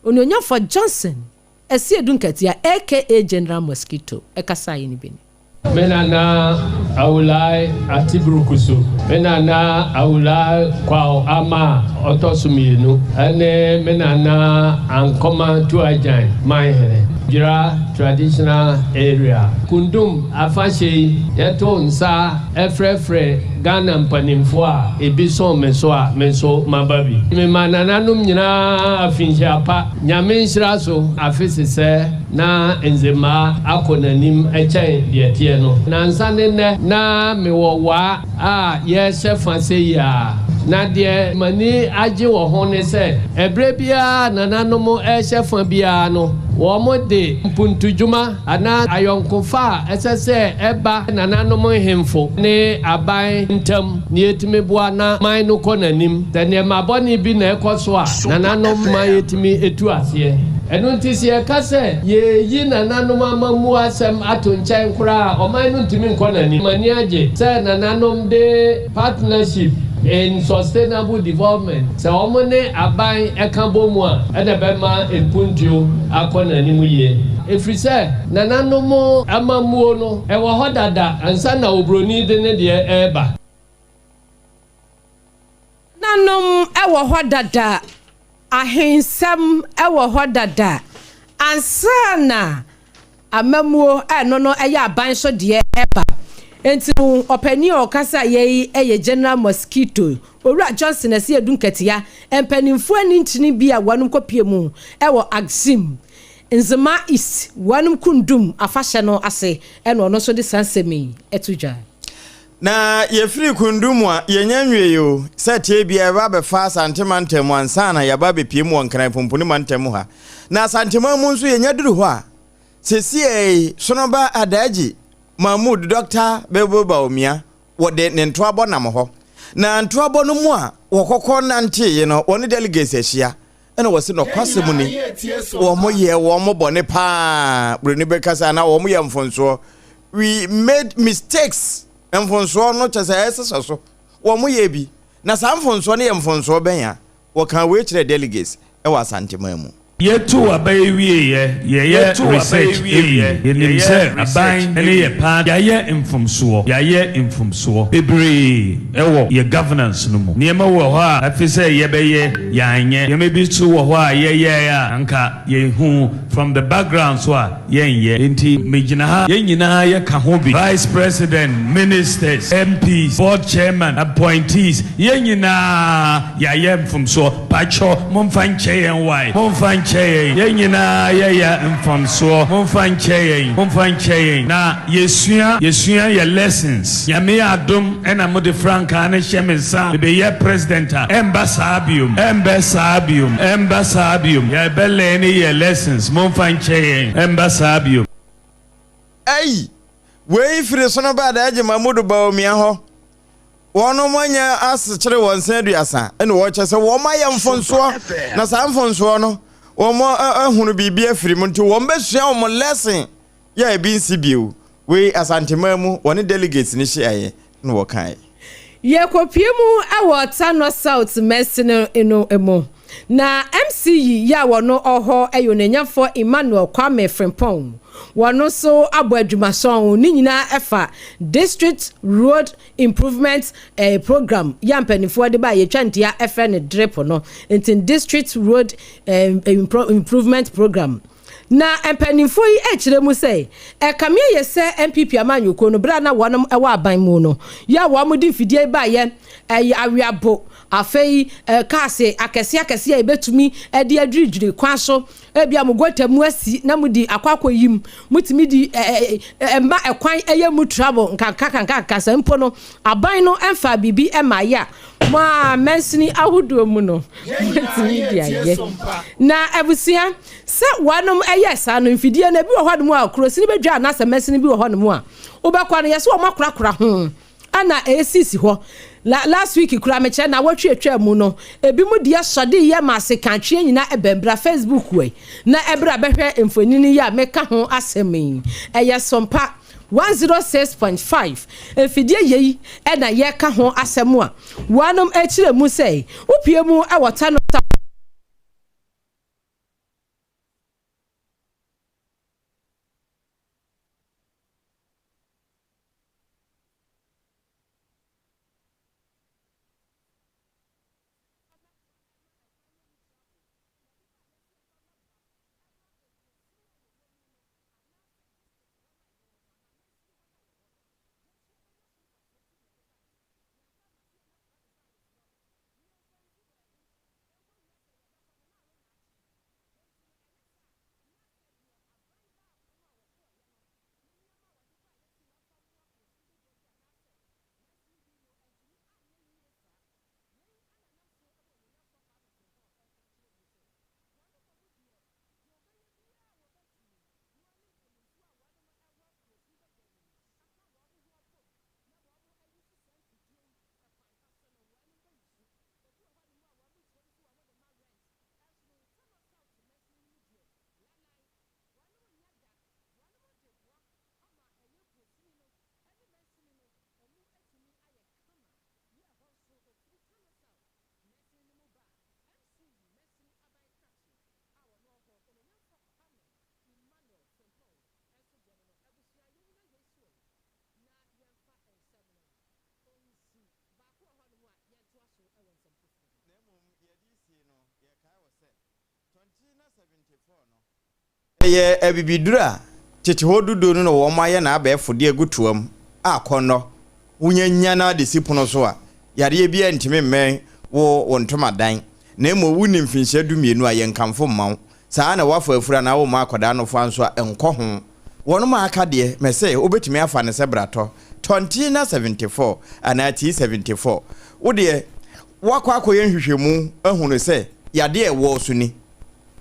S2: Onuonyamfoɔ Johnson Asiedu Nkatia aka General Mosquito kasaeɛ no bi ni.
S7: Me nana Awulai Atiburukusu, me nana Awulai Kwaw Ama a ɔtɔ so mienu ne me nana Ankoma Tuagyan Manhene. Gwira Traditional Area. Kundum afahyɛ yi, yɛto nsa frɛfrɛ Ghana mpanimfoɔ a ebi som me so a, me nso maba bi. Mema nananom nyinaa afinhyia pa. Nyame nhyira so afe sesɛɛ na ndzemmaa akɔ n'anim kyɛn deɛ ɛteɛ no. Nansa ne nnɛ na mewɔ Waa a yɛrehyɛ fa sei ara. Na deɛ m'ani agye wɔ ho ne sɛ, ɛberɛ biara a nananom rehyɛ fa biara no, wɔde mpuntudwuma anaa ayɔnkofa a ɛsɛ sɛ ɛba nananom nhemfo ne aban ntam na yɛtumi boa na man no kɔ n'anim. Sɛ nneɛma bɔne bi na ɛkɔ so a, nananom ma yɛtumi tu aseɛ. Ɛno nti sɛ yɛka sɛ yɛreyi nananom amammuo asɛm ato nkyɛn koraa a, ɔman no ntumi nkɔ n'anim. M'ani agye sɛ nananom de Partnership in Sustainable Development, sɛ wɔn ne aban ka bɔ mu a, ɛna ɛbɛma mpuntuo akɔ n'anim yie. Ɛfiri sɛ nananom amammuo no, ɛwɔ hɔ dada ansa na oburoni de ne deɛ reba.
S2: Nananom wɔ hɔ dada, ahensɛm wɔ hɔ dada ansa na amammuo a ɛno no yɛ aban so deɛ reba. Enti no, ɔpanin a ɔkasa yɛ yi yɛ General Mosquito, Owura Johnson Asiedu Nketia, mpanimfoɔ anintini bi a wɔnom kɔpie mu wɔ Axim, Nzema East, wɔnom Kundum afahyɛ no ase na ɔno nso de saa nsɛm yi to dwa.
S1: Na yɛfiri Kundu mu a, yɛnnya nwiei o, sɛ ɛteɛ biara yɛbɛba abɛfa Asante mantam mu ansa na yɛaba abɛpue mu wɔ Nkran Pumpuni mantam mu ha. Na Asanteman mu nso yɛnya duru hɔ a, sesiei Sonoba Adaagyi Mahmood Dɔkta Bilbil Bawumia wɔde ne ntoabɔ nam hɔ. Na ntoabɔ no mu a wɔkɔkɔ nanteeɛ no, wɔne delegates ahyia. Ɛna wɔse nɔkwasɛm ni, wɔn yɛ wɔn bɔne paa, buroni bɛka sɛ anaa wɔn yɛ mfonsoɔ. We made mistakes, mfonsoɔ no kyɛ sɛ ɛsesɛ so, wɔn yɛ bi. Na saa mfonsoɔ no yɛ mfonsoɔ bɛn a? Wɔkaa wei kyerɛɛ delegates wɔ Asanteman mu.
S8: Yɛtoo aba yi wieeɛ, yɛyɛ research awie, yɛnim sɛ aban ne yɛ party, yɛayɛ mfomsoɔ, yɛayɛ mfomsoɔ bebree wɔ yɛ governance no mu. Nneɛma wɔ hɔ a afe sɛ yɛbɛyɛ, yɛanyɛ. Nneɛma bi nso wɔ hɔ a yɛyɛɛ a anka yɛhu from the background nso a yɛnyɛ. Enti megyina ha, yɛn nyinaa yɛka ho bi, Vice President, Ministers, MPs, Board Chairman, appointees, yɛn nyinaa yɛayɛ mfomsoɔ. Pakyɛ momfa nkyɛ yɛn wai, momfa nkyɛ yɛn, yɛn nyinaa yɛyɛ mfomsoɔ, momfa nkyɛ yɛn, momfa nkyɛ yɛn, na yɛsua, yɛsua yɛ lessons. Nyame adom ɛna mode frankaa no hyɛ me nsa mebeyɛ president a, ɛmba saa biom, ɛmbɛ saa biom, ɛmba saa biom, yɛbɛ learne yɛ lessons, momfa nkyɛ yɛn, ɛmba saa biom.
S1: Ei! Wei firi sono ba Alhaji Mahmudu Bawumia hɔ. Wɔnom anya asekyere wɔ nsa aduasa ɛna wɔkyɛ sɛ wɔn ayɛ mfonsoɔ na saa mfonsoɔ no wɔn ahunu biribi afiri mu nti wɔn bɛsua wɔn lesson yɛ a ebi nsi bio. Wei Asanteman mu wɔne delegates no hyiaeɛ na wɔkaeɛ.
S2: Yɛkɔpue mu wɔ Tano South mansini no mu, na MC yi yɛ a wɔno ɔhɔ yɛ Onuonyamfoɔ Emmanuel Kwame Frimpong. Wɔno nso abɔ adwumasɔn, ne nyinaa ɛfa District Road Improvement Program yɛ a mpanimfoɔ de ba a yɛtwa ntia ɛfrɛ no DRIP no, nti District Road Improvement Program. Na mpanimfoɔ yi rekyerɛ mu sɛ, ɛkame ayɛ sɛ NPP amanyɔkuo no, berɛ a na wɔnom wɔ aban mu no, yɛ a wɔn de mfidie yi baeɛ, ɛyɛ aweabo, afei cars akɛseɛ akɛseɛ a yɛbɛtumi de adwiridwiri kwan so, ebia mo gɔta mu asi na mode akɔ akɔyim, motumi de ɛma ɛkwan yɛ mu trouble nkanka kankanka, sɛ mpo no aban no mfaa biribi mmaeɛ a, mo a mansini ahodoɔ mu no, moatumi de ayɛ. Na abusua, Sɛ wɔnom yɛ saa no, mfidie no, ebi wɔ hɔnom a kurosini bɛdwa anaasɛ mansini bi wɔ hɔnom a wobɛkɔ no, yɛsɛ wɔn akorakora ho ɛna ɛsisi hɔ. La, last week koraa mekyerɛ naawɔtwe atwa mu no, ebi mu deɛ sɔde yɛ ma asekantweɛ nyinaa ɛbɛn bra Facebook wei na ɛbra bɛhwɛ mfonini yi a meka ho asɛm yi. Ɛyɛ Sompa 106.5 mfidie yei ɛna yɛka ho asɛm a wɔnom ɛkyerɛ mu sɛ wopue mu ɛwɔ Tano
S1: 74 no, ɛyɛ abibiduro a tete hɔ dodoɔ no na wɔayɛ no abɛɛfo de agu toa mu a akɔnnɔ. Wonya nya no ara de si pono so a, yareɛ biara ntumi mmɛn wo wo ntomadan. Na mmom wonni mfinhyia dumienu a, yɛnkamfo mma wo. Saa ara na woafa afuru anaa womma akwadaa nofoa nso a, nkɔ ho. Wɔnom a aka deɛ, mese wobɛtumi afa no sɛ bratɔ. Tɔntina 74 anaa T74. Wo deɛ, woakɔ akɔyɛ nhwehwɛmu ahunu sɛ yadeɛ a ɛwɔ wo so ni.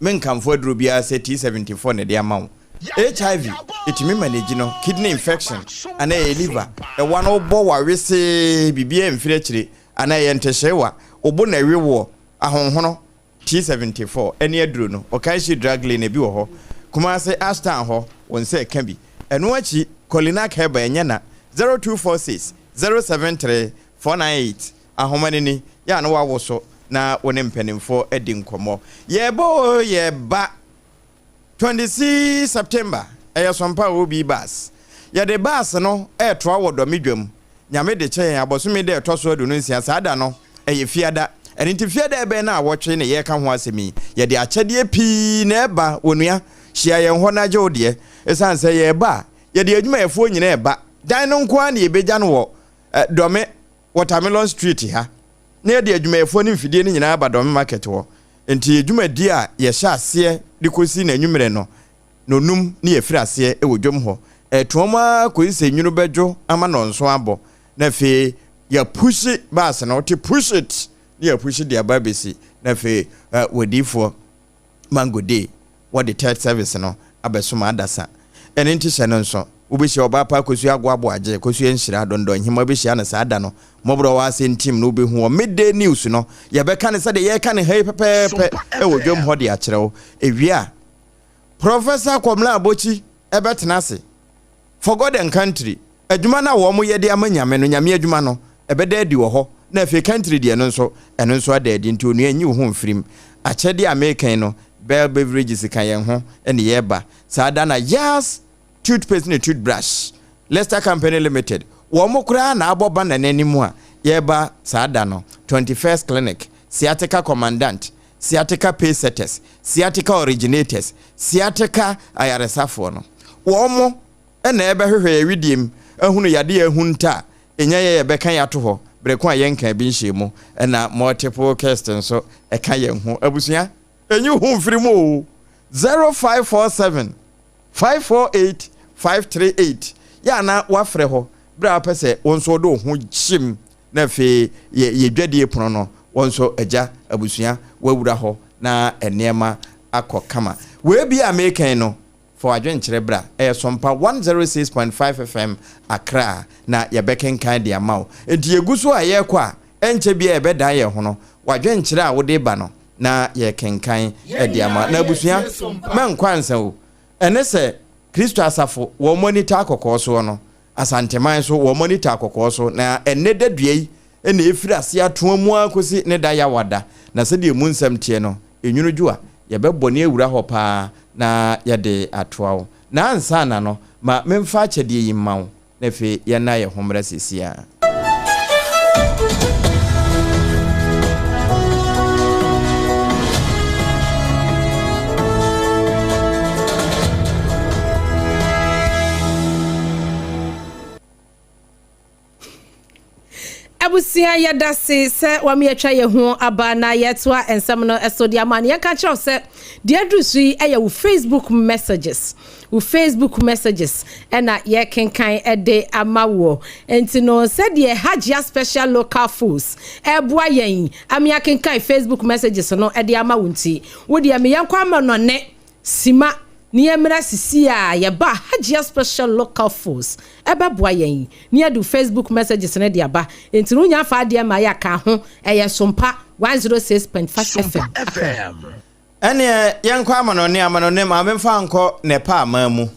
S1: Menkamfo aduro biara sɛ T74 na ɛde ama wo. HIV, ɛtumi manage no, kidney infection, anaa ɛyɛ liver, ɛwa no wobɔ wo awesee, biribiara mfiri akyire, anaa ɛyɛ ntehyeewa, wo bo na ɛwe woɔ, ahonhono, T74 ɛne aduro no, Okaishie Drug Lane ebi wɔ hɔ, Kumasi Ashtown hɔ, wo nsa ɛka bi. Ɛno akyi, Kolinak Herbal ɛnyɛ na, 0246 073 498, ahoma no ni, yɛ a na woawoso na wo ne mpanimfoɔ adi nkɔmmɔ. Yɛreba oo yɛreba, 26 September, ɛyɛ Sompa OB bus. Yɛde bus no retoa wɔ Dɔme dwam. Nyame de kyɛ yɛn abɔsome da a ɛtɔ so aduonu nsia, saa da no, ɛyɛ Fiada. Ɛno nti Fiada a ɛbɛn naawɔtwe na yɛreka ho asɛm yi. Yɛde akyɛdeɛ pii na ɛreba, onua, hyia yɛn hɔ na gye wo deɛ. Ɛsiane sɛ yɛreba a, yɛde adwumayɛfoɔ nyinaa reba. Dan no nko ara na yɛbɛgya no wɔ Dɔme Watermelon Street ha, na yɛde adwumayɛfoɔ ne mfidie no nyinaa aba Dɔme Market hɔ. Enti yɛn dwumadie a yɛhyɛ aseɛ de kɔsi n'anwummerɛ no, nnɔnum ne yɛfiri aseɛ wɔ dwam hɔ. Ɛtoam ara kɔsi sɛ nwunu bɛdwo ama nnɔnson abɔ, na afei yɛapuhye baase no, wote push it, na yɛapuhye de aba abɛsi, na afei wadiifoɔ Mango Day, wɔde third service no abɛsom adasa. Ɛno nti hyɛ no nso, wobɛhyia ɔbaa pa Akosua Agoa Aboagye, Akosua Nhyira, Dɔndɔn Nhema wobɛhyia no saa da no. Mmɔborɔ wɔ asɛntim no wobɛhu wɔ Midday News no. Yɛbɛka no sɛdeɛ yɛreka no ha yi pɛpɛɛpɛ wɔ dwam hɔ de akyerɛ wo. Ɛwie a, Professor Kwamina Abokyi bɛtena ase. For God and Country, adwuma no a wɔyɛ de ama Nyame no, Nyame adwuma no, ɛbɛda adi wɔ hɔ, na afei country deɛ no nso, ɛno nso ada adi, nti onua nyi wo ho mfirim. Akyɛdeɛ a mereka yi no, Bell Beverages ka yɛn ho na yɛreba. Saa da na Yas Toothpaste ne Toothbrush, Lester Company Limited, wɔn koraa na abɔ banner no anim a yɛreba saa da no, 21st Clinic, Sciatica Commandant, Sciatica Pacesetters, Sciatica Originators, Sciatica Ayaresafoɔ no, wɔn na ɛrebɛhwehwɛ yɛn wedeɛ mu ahunu yadeɛ a ahunta a ɛnya yɛ yɛbɛka yɛ ato hɔ berɛ ko a yɛnkaa bi nhyɛɛ mu, ɛna Multiple Cast nso ɛka yɛn ho. Abusua, ɛnyi wo ho mfiri mu oo! 0547 548 538 yɛ a na woafrɛ hɔ berɛ a wopɛ sɛ wo nso wode wo ho gyem Na afei yɛ yɛ dwadie pono no, wɔn nso agya, abusua, wawura hɔ na nneɛma akɔ kama. Wei bi a meka yi no, fa w'adwenkyerɛ bra. Ɛyɛ Sompa 106.5 FM Accra na yɛbɛkenkan de ama wo. Enti yɛgu so a yɛrekɔ a, ɛnkyɛ biara yɛbɛdan yɛn ho no, w'adwenkyerɛ a wode ba no na yɛrekenkan de ama wo. Na abusua, mɛnkɔ ansa o. Ɛne sɛ Kristo asafo, wɔn ani taa kɔkɔɔ soɔ no, Asanteman nso, wɔn ani taa kɔkɔɔ so, na ɛnnɛ da dua yi na ɛfiri aseɛ atoa mu ara kɔsi ne da yawa da, na sɛdeɛ emu nsɛm teɛ no, enwunu dwo a, yɛbɛbɔ ne awura hɔ pa ara na yɛde atoa wo. Na ansa na no, ma memfa akyɛdeɛ yi mma wo, na afei yɛnna yɛn ho mmra seesei ara.
S2: Abusua yɛdase sɛ wama yɛatwa yɛn ho aba na yɛtoa nsɛm no so de ama no. Yɛnka kyerɛ wo sɛ deɛ aduru so yi yɛ wo Facebook messages. Wo Facebook messages ɛna yɛkenkan de ama woɔ. Nti no sɛdeɛ Hajia Special Local Foods ɛboa yɛn ama yɛakenkan Facebook messages no de ama wo nti, wo deɛ me yɛnkɔ amanɔne Sima ne yɛmmra sisi a yɛba Hajia Special Local Foods ɛbɛboa yɛn ne yɛde wo Facebook messages no de aba. Nti no wonya fa adeɛ ma yɛ a ka ho, ɛyɛ Sompa 106.5 FM, Accra.
S1: Ɛneɛ yɛnkɔ amanɔne, amanɔne ma memfa nkɔ Nepal man mu.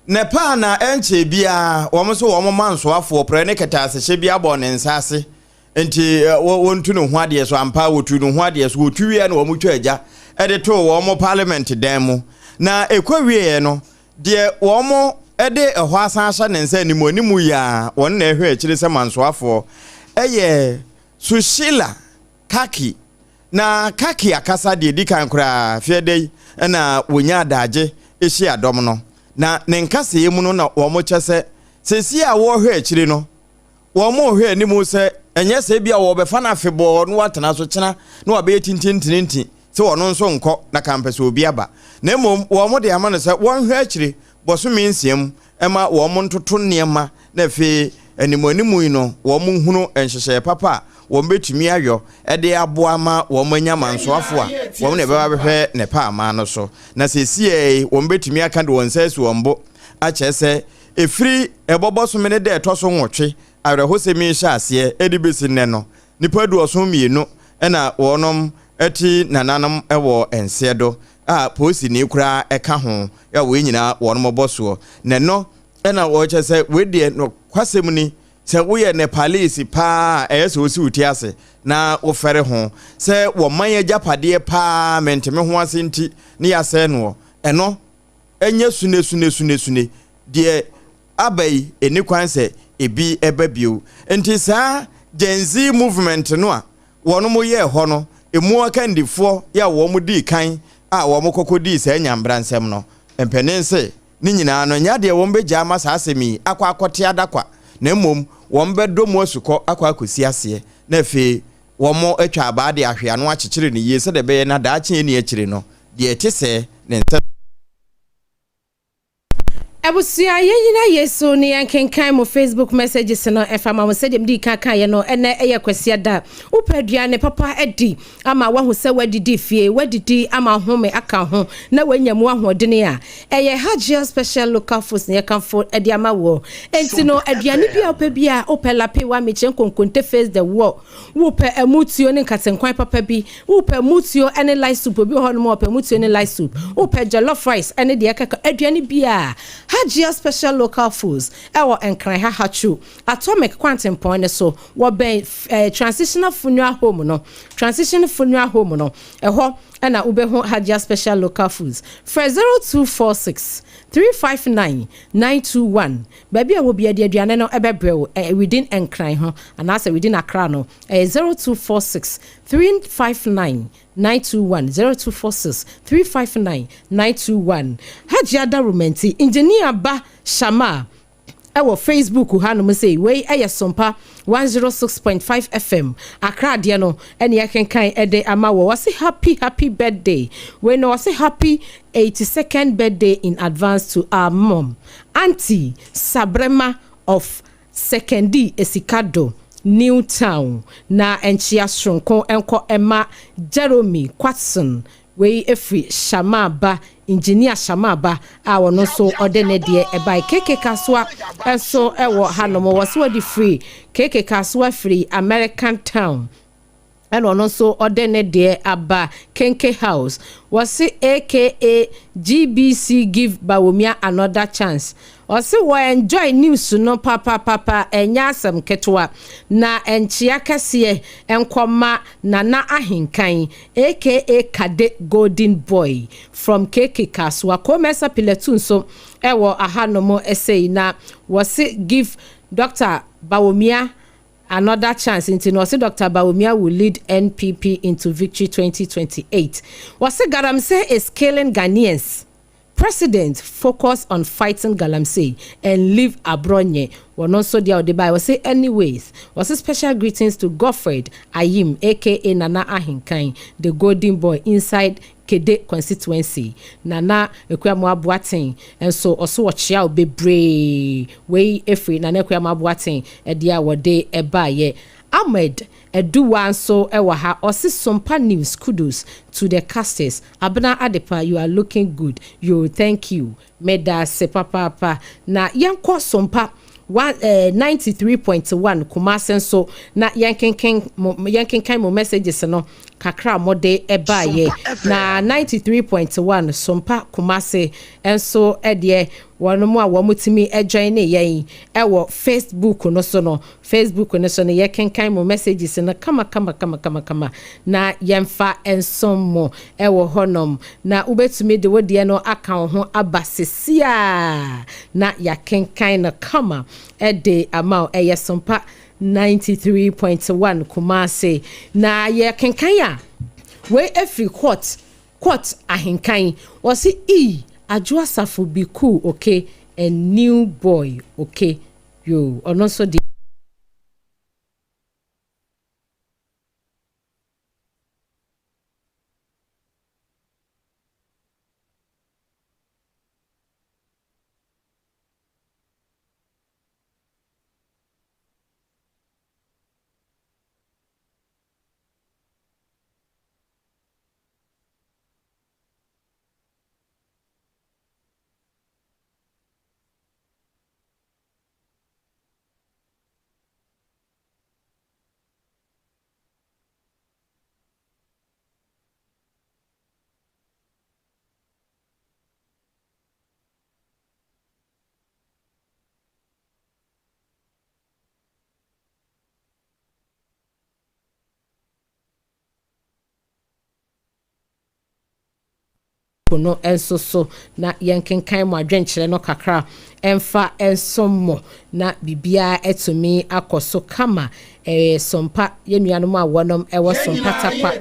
S1: Nepal na ɛnkyɛɛ biara wɔn nso wɔn mansoafoɔ prɛ ne kɛtɛasehyɛ bi abɔ ne nsa ase nti wɔntu ne ho adeɛ so. Ampa wɔtu ne ho adeɛ so, wɔtu wieɛ na wɔn twa agya de too wɔn parliament dan mu. Na ɛkɔ wieɛ no, deɛ wɔn de ɛhɔ asan ahyɛ ne nsa anim anim yi a wɔn na ɛhwɛ akyire sɛ mansoafoɔ ɛyɛ Sushila Karki. Na Kaki akasa deɛ ɛdi kan koraa fiada yi na wɔnya adagye hyia dɔm no. Na ne nkasɛɛ mu no na wɔkyɛ sɛ seesei a wɔrehwɛ akyire no, wɔrehwɛ anim sɛ ɛnyɛ sɛ ebia wɔbɛfa no afebɔɔ na watena so kyena na wabɛyɛ tintintirinti sɛ ɔno nso nkɔ na kampɛ sɛ obi aba, na mmom wɔde ama no sɛ wɔnhwɛ akyire bɔsome nsia mu ma wɔn ntoto nneɛma na afei animuanimu yi no wɔn nhunu nhyehyɛeɛ papa a wɔn bɛtumi ayɔ de aboa ma wɔn anya mansoafoɔ a wɔn na ɛbɛba bɛhwɛ Nepal man no so. Na seesei wɔn bɛtumi aka de wɔn nsa asi wɔn bo akyerɛ sɛ ɛfiri ɛbɔ bɔsome ne da ɛtɔ so nwɔtwe awerɛhosɛm yi hyɛ aseɛ de bɛsi nnɛ no, nnipa 72 na wɔnom te nananom wɔ nseɛ do a polisini koraa ka ho a wei nyinaa wɔnom bɔ soɔ. Na ɛno na wɔkyerɛ sɛ wei deɛ nokwasɛm ni sɛ woyɛ Nepalese paa a ɛyɛ sɛ wosi wo ti ase na wofɛre ho sɛ wɔman agyapadeɛ paa mente me ho ase nti ne yɛasɛe noɔ. Ɛno ɛnyɛ sune sune sune sune deɛ aba yi ɛni kwan sɛ ebi ɛba bio. Nti saa Gen Z movement no a wɔnom yɛɛ hɔ no emu akandifoɔ yɛ a wɔn dii kan a wɔn kɔkɔ dii saa nyambra nsɛm no mpanin se ne nyinaa no nyɛ adeɛ wɔn bɛgyaa ma saa asɛm yi akɔ akɔte adakwa na mmom wɔn bɛdɔ mu asukɔ akɔ akɔsi aseɛ na afei wɔn atwa abaa de ahwe ano akyekyere no yie sɛdeɛ ɛbɛyɛ na daakye ɛnni akyire no deɛ ɛte sɛɛ ne nsa.
S2: Abusua, yɛn nyina yɛ so ne yɛn kenkan mo Facebook messages no ɛfa ma mo. Sɛdeɛ mede kan kaeɛ no, ɛnɛ ɛyɛ Kwasiada. Wopɛ aduane papa adi ama woahu sɛ woadidi fie, woadidi ama home aka ho na woanya mu ahoɔdene a, ɛyɛ Hajia Special Local Foods na yɛkamfo de ama woɔ. Enti no, aduane bi a wopɛ bi a, wopɛ lape, wamekyɛ, nkonkonte, face the wall, wopɛ amutuo ne nkatenkwan papa bi, wopɛ mutuo ne light soup, obi wɔ hɔ nom a ɔpɛ mutuo ne light soup, wopɛ jollof rice ne deɛ ɛkeka, aduane bi a, Hajia Special Local Foods ɛwɔ Nkran ha Hatchu Atomic kwantempɔn ne so, wɔbɛn Transitional Funeral Home no, Transition Funeral Home no, ɛhɔ ɛna wobɛhu Hajia Special Local Foods. Frɛ 0246 359 921. Baabi a wɔ bia de aduane no ɛbɛbrɛ wo within Nkran ho anaasɛ within Accra no, ɛyɛ 0246 359 921, 0246 359 921. Hajia Darumenti, Engineer Ba Shama ɛwɔ Facebook hanom sɛ wei ɛyɛ Sompa 106.5 FM Accra deɛ no ɛne ɛkenkan ɛde ama wɔ. Wɔse happy happy birthday. Wei no wɔse happy 82nd birthday in advance to our mom, Auntie Sabrema of Sekondi Esikado New Town, na nkyea soronko nkɔ ɛma Jeremy Kwatson. Wei efiri Shama Ba, Engineer Shama Ba a ɔno nso ɔde ne deɛ ɛbae. Keke Kasoa nso ɛwɔ hanom. Wɔso wɔde firi Keke Kasoa firi American Town ɛna ɔno nso ɔde ne deɛ aba. Kenke House wɔsi aka GBC, give Bawumia another chance. Ɔsi wɔ enjoy news no papapapa, ɛnyɛ asɛm ketewa. Na nkyea kɛseɛ nkɔma Nana Ahenkan aka Kade Golden Boy from Keke Kasoa. Komesa Pilatu nso ɛwɔ ahanom ɛsɛyi na wɔsi give Dr Bawumia another chance. Nti na ɔsi Dr Bawumia will lead NPP into victory 2028. Wɔsi galamsey is killing Ghanaians. President, focus on fighting galamsey and leave Abronye. Wɔn nso deɛ ɔde baa, wɔsi anyways, wɔsi special greetings to Godfred Ayim aka Nana Ahenkan, the golden boy inside Kede constituency. Nana Ekuamu Aboaten nso ɔso ɔkyea o bebree. Wei efiri Nana Ekuamu Aboaten ɛdeɛ a wɔde ɛbaayɛ. Ahmed Eduwa nso ɛwɔ ha. Ɔsi Sompa News, kudos to the casters. Abena Adepa, you are looking good. You, thank you, meda ase papaapa. Na yɛnkɔ Sompa one 93.1 Kumase nso na yɛnkenkan mo messages no kakra a mɔde ɛbaayɛ. Na 93.1 Sompa Kumase nso ɛdeɛ, wɔn mu a wɔn tumi join ne yɛn ɛwɔ Facebook no so no, Facebook no so no, yɛkenkan mo messages no kama kama kama kama kama na yɛmfa nsom mo ɛwɔ hɔnom. Na wobɛtumi de wo deɛ no aka wo ho aba sesia na yɛakenkan no kama ɛde ama wo. Ɛyɛ Sompa 93.1 Kumase na yɛkenkan a. Wei ɛfiri court court ahenkan. Wɔse ii Adwo Asafo be cool ok and new boy ok yoo ɔno nso deɛ. Po no nso so, na yɛnkenkan mo adwenkyerɛ no kakra mfa nsom mo, na biribiara atumi akɔ so kama. Ɛyɛ Sompa, yɛn nuanom a wɔnom wɔ Sompa Tarkwa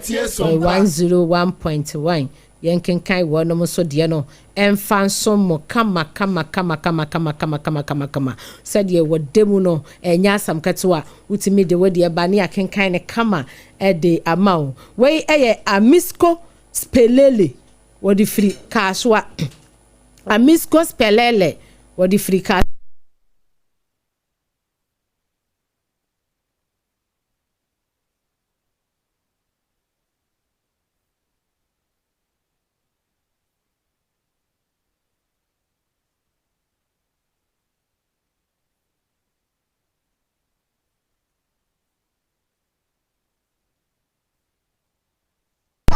S2: 101.1, yɛnkenkan wɔnom nso deɛ no mfa nsom mo kama kama kama kama kama kama kama kama kama sɛdeɛ wɔda mu no, ɛnyɛ asɛm ketewa, wotumi de wo deɛ ba ne yɛakenkan no kama de ama wo. Wei yɛ Amisco Spelele, wɔde firi Kasoa. Amisco Spelele, wɔde firi Kasoa.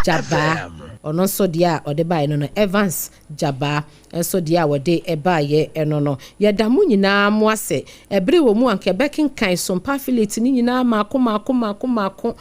S2: Gyabaa, ɔno nso deɛ a ɔde baeɛ no no, Evans Gyabaa nso deɛ a wɔde baeɛ no no. Yɛda mo nyinaa mo ase. Ɛbere wɔ mu a anka yɛbɛkenkan Sompa Affiliate no nyinaa mmaako mmaako mmaako mmaako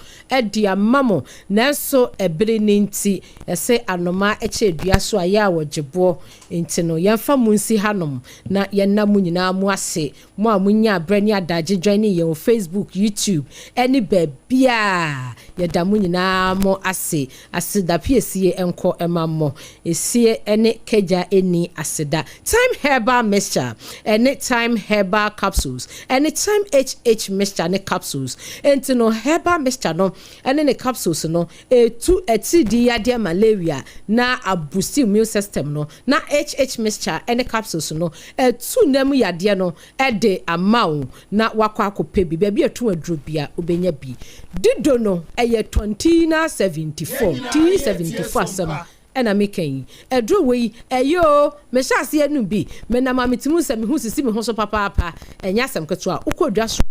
S2: de ama mo, nanso ɛbere no nti, yɛse anomaa kyɛ dua so a yɛ a wɔgye boɔ nti no, yɛmfa mo nsi hanom na yɛnna mo nyinaa mo ase. Mo a munyaa berɛ ne adagye joinee yɛn wɔ Facebook, YouTube, ne baabiara, yɛda mo nyinaa mo ase. Aseda piesie nkɔ ma mo. Esie ne kagya nni aseda. Thyme Herbal Mixture ne Thyme Herbal Capsules ne Thyme HH Mixture ne Capsules. Enti no Herbal Mixture no ne ne Capsules no ɛtu atiridii yadeɛ malaria na abusti immune system no na HH Mixture ne Capsules no Atu nna mu yadeɛ no de ama wo na woakɔ akɔpɛ bi. Baabi a ɛtɔn aduro biara wobɛnya bi. Dido no ɛyɛ Tontina 74, T74 asɛm na meka yi. Aduro wei ɛyɛ oo, mehyɛ aseɛ nom bi, menam a metumi hu sɛ me ho sisi me ho so papaapa. Ɛnyɛ asɛm ketewa. Wokɔ dwa so a,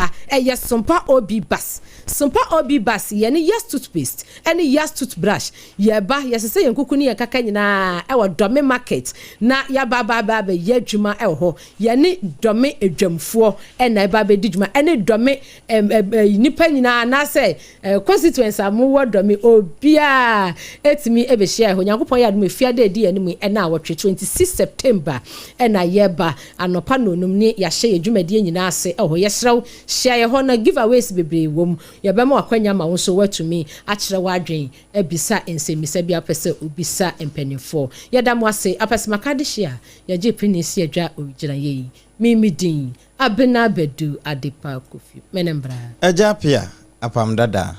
S2: Ba, ɛyɛ Sompa OB Bus. Sompa OB Bus, yɛne Yes Toothpaste ne Yes Toothbrush. Yɛba, yɛsesa yɛn kuku ne yɛn kaka nyinaa wɔ Dome Market na yɛaba aba aba abɛyɛ adwuma wɔ hɔ. Yɛne Dome adwamfoɔ na ɛba abɛdi dwuma, ɛne Dome ɛm ɛm nnipa nyinaa anaasɛ Constituents a mowɔ dɔ me obiara ɛtumi ɛbɛhyia ɛhɔ. Nyankopɔn yɛ adom efiada ɛdi yɛn anim yi ɛnaawɔtwe 26 September ɛna yɛba anɔpa nonum ne yɛahyɛ yɛn dwumadie nyinaa ase ɛwɔ hɔ. Yɛsrɛ wo hyia yɛn hɔ na giveaways bebree wɔ mu. Yɛbɛma wo akwanya ma wo nso woatumi akyerɛ w'adwen abisa nsɛmmisa bi a wopɛ sɛ wobisa mpaninfoɔ. Yɛda mo ase. Apɛsɛmaka adehye a yɛgye pene si adwa ogyina yɛ yi. Me me din Abena Badu Adepa Kofi. Mene mbra.
S1: Agya Appiah, Apam Dada.